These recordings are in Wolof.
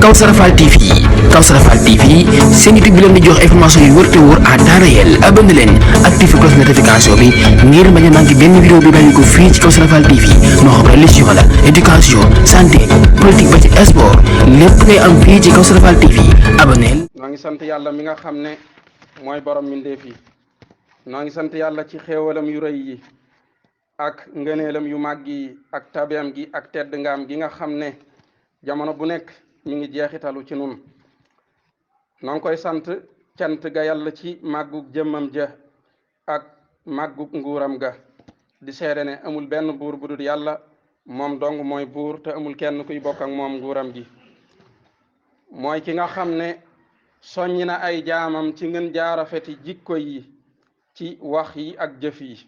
Kawsara Fall TV seen YouTube bi leen di jox information yu wër te wóor à temps réel. Abonné leen activé cloche notification bi ngir bañ a manqué benn vidéo bi bàyyi ko fii ci Kawsara Fall TV moo xam religion la éducation santé politique ba ci sport lépp ngay am fii ci Kawsara Fall TV abonné. noo ngi sant yàlla mi nga xam ne mooy borom mbindeef yi noo ngi sant yàlla ci xéewalam yu rëy yi ak ngëneelam yu màgg yi ak tabeem gi ak tedd ngaam gi nga xam ne jamono bu nekk mi ngi jeexitalu ci nun noo ngi koy sant cant ga yàlla ci màggug jëmmam ja ak màggug nguuram ga di seede ne amul benn buur bu dul yàlla moom dong mooy buur te amul kenn kuy bokk ak moom nguuram gi mooy ki nga xam ne soññ na ay jaamam ci ngeen jaarafeti jikko yi ci wax yi ak jëf yi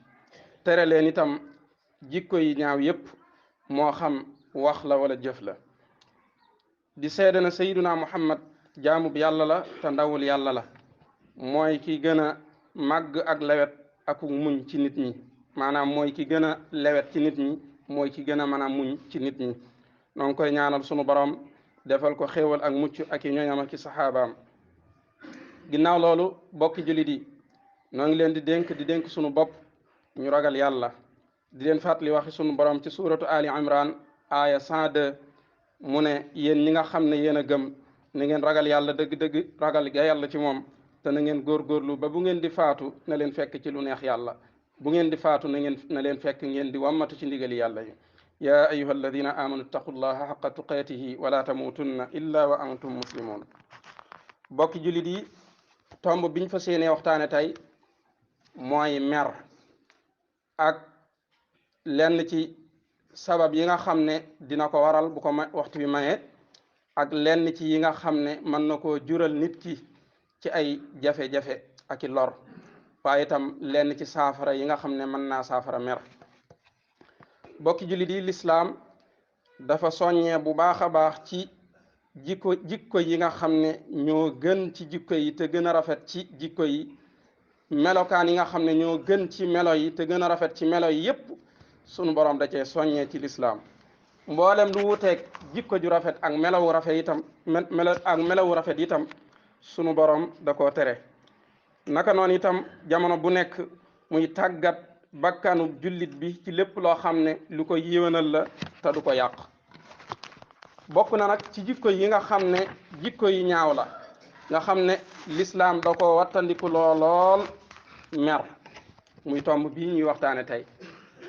tere leen itam jikko yi ñaaw yépp moo xam wax la wala jëf la di seede na sayyiduna muhammad jaamub yàlla la te ndawul yàlla la mooy ki gën a màgg ak lewet ak muñ ci nit ñi maanaam mooy ki gën a lewet ci nit ñi mooy ki gën a mën a muñ ci nit ñi noo ngi koy ñaanal sunu borom defal ko xéewal ak mucc ak i ñooñam ak i saxaabaam ginnaaw loolu bokki jullit yi noo ngi leen di dénk sunu bopp ñu ragal yàlla di leen fàttali waxi sunu borom ci suuratu Ali Imran aaya 102 mu ne yéen ñi nga xam ne yéen a gëm na ngeen ragal yàlla dëgg-dëgg ragal ga yàlla ci moom te na ngeen góorgóorlu ba bu ngeen di faatu na leen fekk ci lu neex yàlla bu ngeen di faatu na leen fekk ngeen di wammatu ci ndigali yàlla yi yaa ayuha alladina amanu ittaqullaha xaqa tuqatihi wala tamutunna illa wa antum muslimun bokki jullit yi tomb biñ fa séenee waxtaane tey mooy mer ak lenn ci sabab yi nga xam ne dina ko waral bu ko waxtu bi mayee ak lenn ci yi nga xam ne mën na koo jural nit ki ci ay jafe-jafe ak i lor waaye itam lenn ci saafara yi nga xam ne mën naa saafara mer bokki jullit yi lislaam dafa soññee bu baax a baax ci jikko yi nga xam ne ñoo gën ci jikko yi te gën a rafet ci jikko yi melokaan yi nga xam ne ñoo gën ci melo yi te gën a rafet ci melo yi yépp sunu borom da cee soññee ci lislaam mboolem lu wuteeg jikko ju rafet ak melowu rafet itam melowu rafet itam sunu borom da koo tere naka noonu itam jamono bu nekk muy tàggat bakkanu jullit bi ci lépp loo xam ne lu ko yéwénal la te du ko yàq bokk na nag ci jikko yi nga xam ne jikko yi ñaaw la nga xam ne lislaam da ko wattandiku lool mer muy tomb bii ñuy waxtaane tey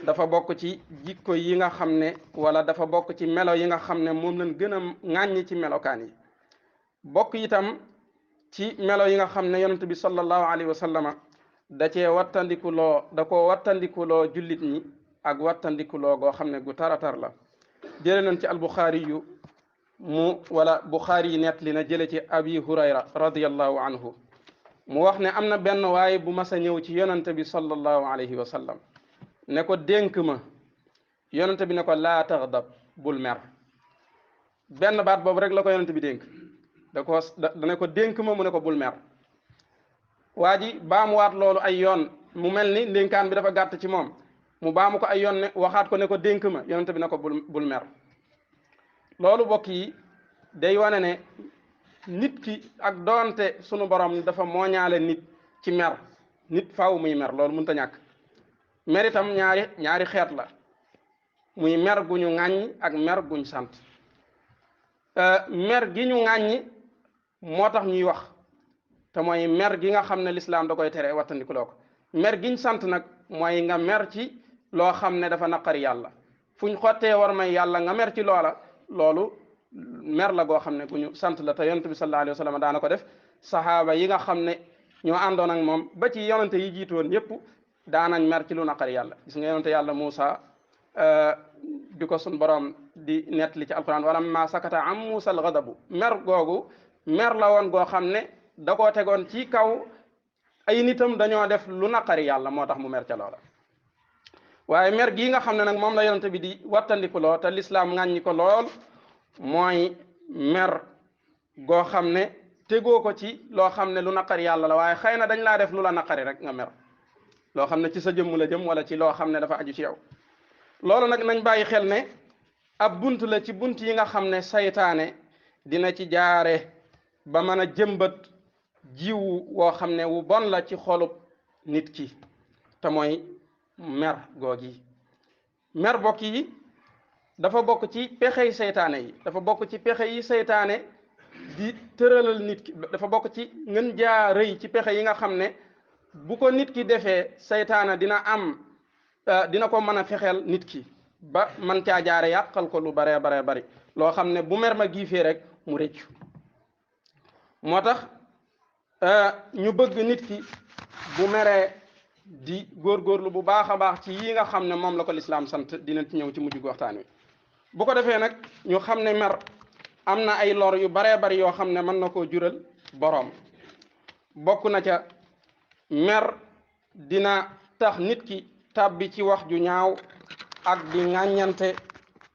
dafa bokk ci jikko yi nga xam ne wala dafa bokk ci melo yi nga xam ne moom lañ gën a ŋàññi ci melokaan yi bokk itam ci melo yi nga xam ne yonent bi sallallahu alayhi wa sallama da cee da ko wattandikuloo jullit ñi ak wattandikuloo goo xam ne gu taratar la jële nañ ci albuxaari yu buxaari yi nett li na jële ci abi hurayra radiallahu anhu mu wax ne am na benn waaye bu mas a ñëw ci yonent bi sallallahu alayhi wa sallam ne ko dénk ma yonent bi ne ko laa taxdab bul mer benn baat boobu rek la ko yonent bi dénk dane ko dénk ma mu ne ko bul mer waa ji baamuwaat loolu ay yoon mu mel ni ndénkaan bi dafa gàtt ci moom mu baamu ko ay yoon ne waxaat ko ne ko dénk ma yonent bi ne ko bul mer loolu bokk yi day wane ne nit ki ak doonte sunu borom dafa mooñaale nit ci mer nit faaw muy mer loolu mënut a ñàkk mer itam ñaari xeet la muy mer gu ñu ŋàññ ak mer guñ sant mer gi ñu ŋàññi moo tax ñuy wax te mooy mer gi nga xam ne lislaam da koy tere wattandikuloo ko mer giñ sant nag mooy nga mer ci loo xam ne dafa naqari yàlla fuñ xottee war may yàlla nga mer ci loolu mer la goo xam ne gu ñu sant la te yonent bi sallallahu alayhi wa sallam daana ko def sahaaba yi nga xam ne ñoo àndoon ak moom ba ci yonente yi jiitu woon yépp daanañ mer ci lu naqari yàlla gis nga yonente yàlla Muusa bi ko sun borom di nettali ci alquran wala ma sakata am Muusa al-ghadabu mer googu mer la woon goo xam ne da koo tegoon ci kaw ay nitam dañoo def lu naqari yàlla moo tax mu mer ca loola waaye mer gii nga xam ne nag moom la yonente bi di wattandikuloo te lislaam ŋàññi ko lool mooy mer goo xam ne tegoo ko ci loo xam ne lu naqari yàlla la waaye xëy na dañ laa def lu la naqari rek nga mer loo xam ne ci sa jëmm la jëm wala ci loo xam ne dafa aju ci yow loolu nag nañ bàyyi xel ne ab bunt la ci bunt yi nga xam ne saytaane dina ci jaare ba mën a jëmbat jiwu woo xam ne wu bon la ci xolub nit ki te mooy mer googi. mer bokk yi dafa bokk ci pexey seytaane yi, dafa bokk ci pexe yi seytaane di tëralal nit ki, dafa bokk ci ngën jaa rëy ci pexe yi nga xam ne bu ko nit ki defee seytaane dina ko mën a fexeel nit ki ba man caa jaare yàqal ko lu baree baree bari loo xam ne bu mer ma giifee rek mu rëccu. moo tax ñu bëgg nit ki bu meree di góorgóorlu bu baax a baax ci yi nga xam ne moom la ko lislaam sant, dina ci ñëw ci mujj waxtaan wi. bu ko defee nag ñu xam ne mer am na ay lor yu baree bari yoo xam ne mën na koo jural boroom. bokk na ca mer dina tax nit ki tàbbi ci wax ju ñaaw ak di ŋàññante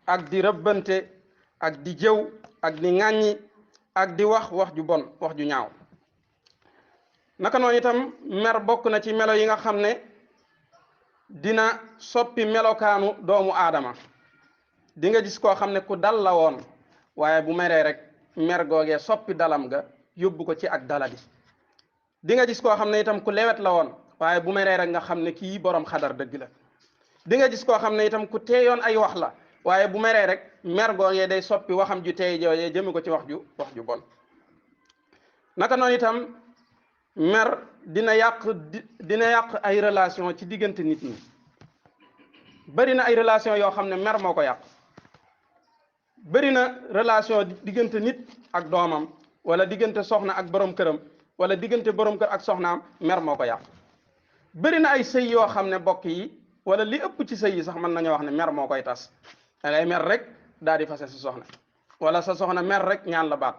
ak di rëbbante ak di jëw ak di ŋàññi ak di wax ju bon, wax ju ñaaw. naka noonu itam mer bokk na ci melo yi nga xam ne dina soppi melokaanu doomu aadama. di nga gis koo xam ne ku dal la woon waaye bu meree rek mer googee soppi dalam ga yóbbu ko ci ak daladi. di nga gis koo xam ne itam ku lewet la woon waaye bu meree rek nga xam ne kii borom xadar dëgg la. di nga gis koo xam ne itam ku teeyoon ay wax la waaye bu meree rek mer googee day soppi waxam ju teey jooyee jëme ko ci wax ju bon. naka noonu itam mer dina yàq ay relation ci diggante nit ñi. bari na ay relation yoo xam ne mer moo ko yàq. bari na relation diggante nit ak doomam wala diggante soxna ak borom këram wala diggante borom kër ak soxnaam, mer moo ko yàq. bari na ay sëy yoo xam ne bokk yi wala li ëpp ci sëy yi sax mën nañoo wax ne mer moo koy tas. da ngay mer rek daal di fase sa soxna wala sa soxna mer rek ñaan la baat.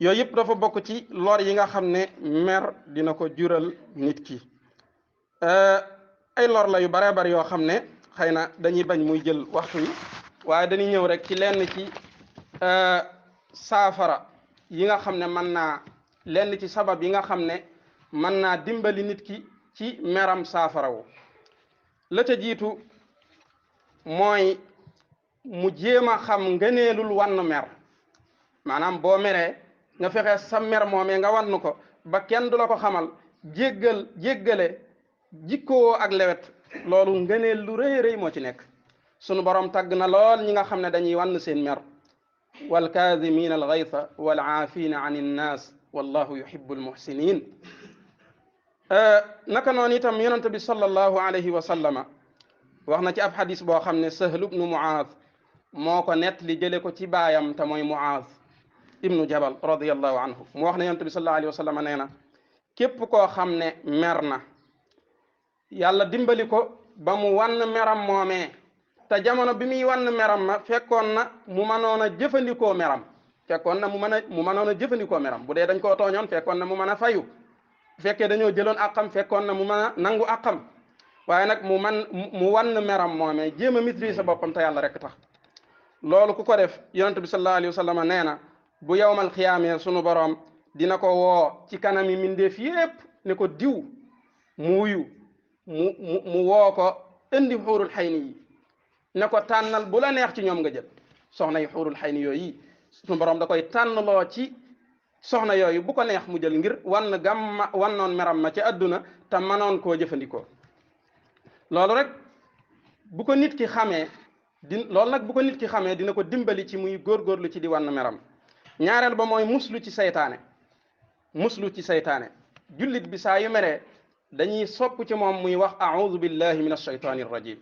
yooyu yëpp dafa bokk ci lor yi nga xam ne mer dina ko jural nit ki. ay lor la yu baree bari yoo xam ne xëy na dañuy bañ muy jël waxtu yi waaye dañuy ñëw rek ci lenn ci saafara yi nga xam ne lenn ci sabab yi nga xam ne mën naa dimbali nit ki ci meram saafarawu. la ca jiitu mooy mu jéem a xam ngëneelul wann mer. maanaam boo meree nga fexe sa mer moomee nga wann ko ba kenn du la ko xamal, jéggale jikkoo ak lewet. loolu ngëneel lu rëy rëy moo ci nekk. sunu borom tagg na lool ñi nga xam ne dañuy wann seen mer. wal kaazimina al ghaytha wal aafina an innaas wallahu yuhibbu al muhsinin. naka noonu itam yonente bi sallallahu alayhi wa sallama wax na ci ab xadis boo xam ne Sahl ibnu Muaaz moo ko nett li jële ko ci baayam te mooy Muaaz ibnu Jabal radiyallahu anhu. mu wax ne yonente bi sallallahu alayhi wa sallama nee na képp koo xam ne mer na yàlla dimbali ko ba mu wann meram moomee te jamono bi muy wann meram ma fekkoon na mu mënoon a jëfandikoo meram bu dee dañ koo tooñoon fekkoon na mu mën a fayu, bu fekkee dañoo jëloon àqam fekkoon na mu mën a nangu àqam, waaye nag mu wann meram moomee jéem a maîtriser boppam te yàlla rek tax. loolu ku ko def yonent bi sallallahu alayhi wa sallam nee na bu yawmal xiyaamee sunu borom dina ko woo ci kanami mindeef yépp ne ko diw mu wuyu mu woo ko indi xuurul xayni yi ne ko tànnal bu la neex ci ñoom nga jël. soxna yi xuurul xayni yooyu sunu borom da koy tànnloo ci soxna yooyu bu ko neex mu jël ngir wannoon meram ma ci àdduna te manoon koo jëfandikoo. loolu rek bu ko nit ki xamee dina ko dimbali ci muy góorgóorlu ci di wann meram. ñaareel ba mooy muslu ci seytaane. jullit bi saa yu meree dañuy sopp ci moom muy wax a'udhu billahi min ash-shaytani rajim.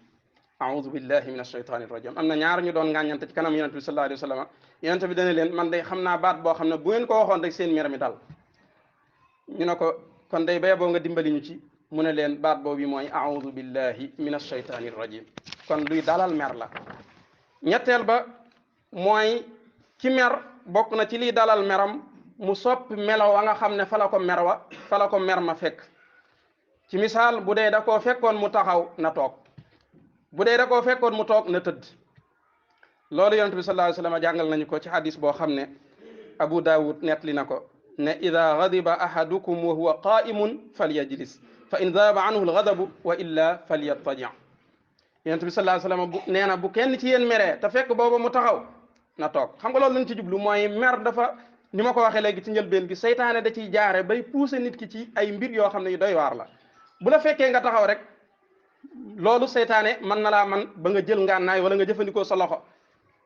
am na ñaar ñu doon ngàññante ci kanam yonent bi sallallahu alayhi wa sallam. yonent bi dana leen man day xam naa baat boo xam ne bu ngeen ko waxoon rek seen mer mi dal. ñu ne ko kon day bay boo nga dimbali ñu ci. mu ne leen baat boobu mooy a'udhu billahi min ash-shaytani rajim. kon luy dalal mer la. ñetteel ba mooy ci mer bokk na ci liy dalal meram mu soppi melo wa nga xam ne fa la ko mer ma fekk. ci misaal bu dee da koo fekkoon mu taxaw na toog, bu dee da koo fekkoon mu toog na tëdd. loolu yonent bi sallallahu alayhi wa sallam jàngal nañu ko ci hadis boo xam ne Abu Dawud nettali na ko ne ida gadiba ahadukum wa huwa qaimun falyajlis fa in daaba anhu alghadabu wa illa falyattaji. yonent bi sallallahu alayhi wa sallam nee na bu kenn ci yéen meree te fekk booba mu taxaw na toog. xam nga loolu lañ ci jublu mooy mer dafa ni ma ko waxee léegi ci njëlbeen gi seytaane da ciy jaare bay pousser nit ki ci ay mbir yoo xam ne yu doy waar la bu la fekkee nga taxaw rek loolu seytaane mën na laa man ba nga jël ngànnaay wala nga jëfandikoo sa loxo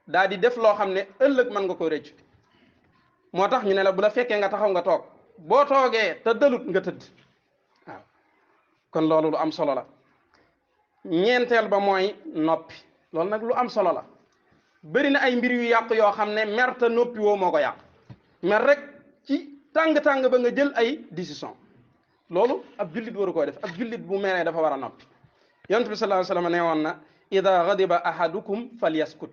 daal di def loo xam ne ëllëg mën nga ko rëcc. moo tax ñu ne la bu la fekkee nga taxaw nga toog boo toogee te dëlut nga tëdd waaw kon loolu lu am solo la. ñeenteel ba mooy noppi loolu nag lu am solo la bëri na ay mbir yu yàq yoo xam ne mer te noppi woo moo ko yàq mer rek ci tàng-tàng ba nga jël ay décision loolu ab jullit waru koo def ab jullit bu meree dafa war a noppi. yonent bi sallallahu alayhi wa sallam nee woon na ida ghadiba ahadukum falyaskut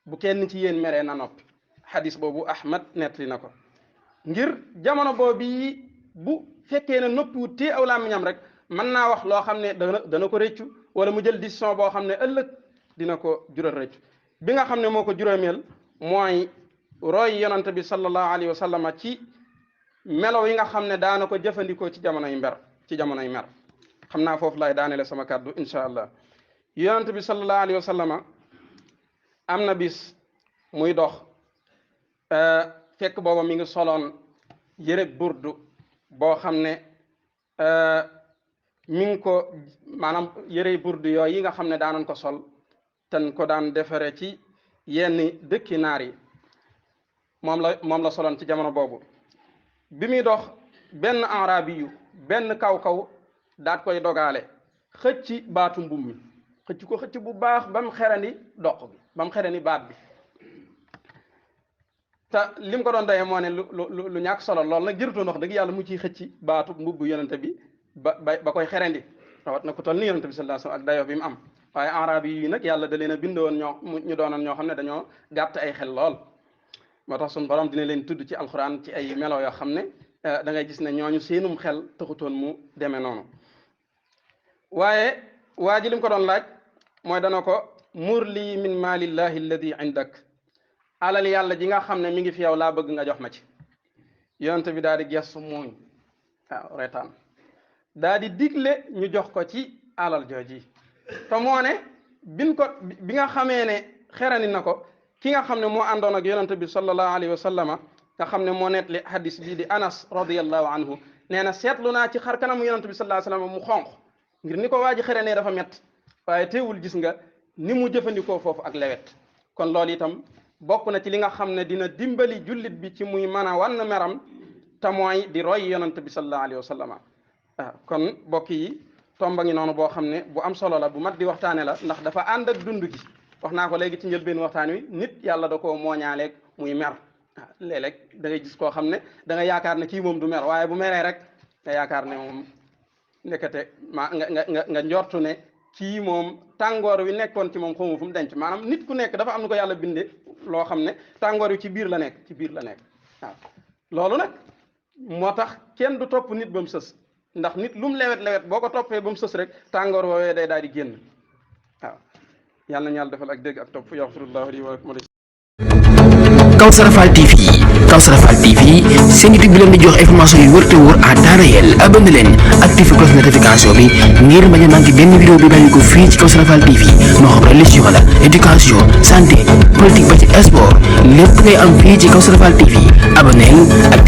bu kenn ci yéen meree na noppi xadis boobu Ahmad nettali na ko ngir jamono boobu bu fekkee ne noppiwut téye aw làmmiñam rek mën naa wax loo xam ne dana ko rëccu wala mu jël décision boo xam ne ëllëg dina ko jural rëccu. bi nga xam ne moo ko juróomeel mooy roy yonent bi sallallahu alayhi wa sallam ci melo yi nga xam ne daana ko jëfandikoo ci jamonoy mer xam naa foofu laay daanele sama kàddu incha allah. yonent bi sallallahu alayhi wa sallam am na bis muy dox fekk booba mi ngi soloon yëre burdu boo xam ne mi ngi ko maanaam yëre burdu yooyu yi nga xam ne daanoon ko sol ten ko daan defare ci yenn dëkki naar yi moom la soloon ci jamono boobu. bi muy dox benn arabi yu benn kaw daat koy dogaale xëcc baatu mbubb mi xëcc bu baax ba mu xerani doq bi ba mu xerani baat bi te lim ko doon doyee moo ne lu ñàkk solo lool nag jërutoon wax dëgg yàlla mu ciy xëcc baatu mbubb yonente bi ba koy xerandi rawat na ko toll ni yonente bi sallallahu alayhi wasallam ak dayo bi mu am waaye arabi yi nag yàlla da leen a bindoon ñu doonoon ñoo xam ne dañoo gàtt ay xel lool moo tax suñu borom dina leen tudd ci alxuraan ci ay melo yoo xam ne da ngay gis ne ñooñu seenum xel taxutoon mu demee noonu. waaye waa ji lim ko doon laaj mooy dana ko mur lii min maalillahi alladi indak alal yàlla ji nga xam ne mi ngi fi yow laa bëgg nga jox ma ci. yonent bi daal di gestu muuñ waaw reetaan daal di digle ñu jox ko ci alal jooji te moo ne bi nga xamee ne xerani na ko ki nga xam ne moo àndoon ak yonent bi sallallahu alayhi wa sallama nga xam ne moo nettali hadis bii di Anas radiyallahu anhu nee na seetlu naa ci xar kanamu yonent bi sallallahu alayhi wa sallam mu xonq ngir ni ko waa ji xerenee dafa mett waaye teewul gis nga ni mu jëfandikoo foofu ak lewet. kon loolu itam bokk na ci li nga xam ne dina dimbali jullit bi ci muy mën a wan meram te mooy di roy yonent bi sallallahu alayhi wa sallam. kon bokk yi tomba ngi noonu boo xam ne bu am solo la bu mat di waxtaane la ndax dafa ànd ak dund gi. wax naa ko léegi ci njëlbeen waxtaan wi nit yàlla da koo mooñaaleeg muy mer léeg-léeg da ngay gis koo xam ne da nga yaakaar ne kii moom du mer waaye bu meree rek nga yaakaar ne moom nekkate nga njortu ne kii moom tàngoor wi nekkoon ci moom xamu fu mu denc maanaam nit ku nekk dafa am nu ko yàlla bindee loo xam ne tàngoor wi ci biir la nekk waaw loolu nag moo tax kenn du topp nit ba mu sës ndax nit lu mu lewet boo ko toppee ba mu sës rek tàngoor woowee day daal di génn waaw yàlla na yàlla defal ak dégg ak topp yaxfirullahu li wa lakum. Kawsara Fall TV seen YouTube bi leen di jox information yu wër te wóor à temps réel abonné leen activé cloche notification bi ngir bañ a manqué benn vidéo bi bàyyi ko fii ci Kawsara Fall TV moo xam religion la éducation santé politique ba ci sport lépp ngay am fii ci Kawsara Fall TV abonné activé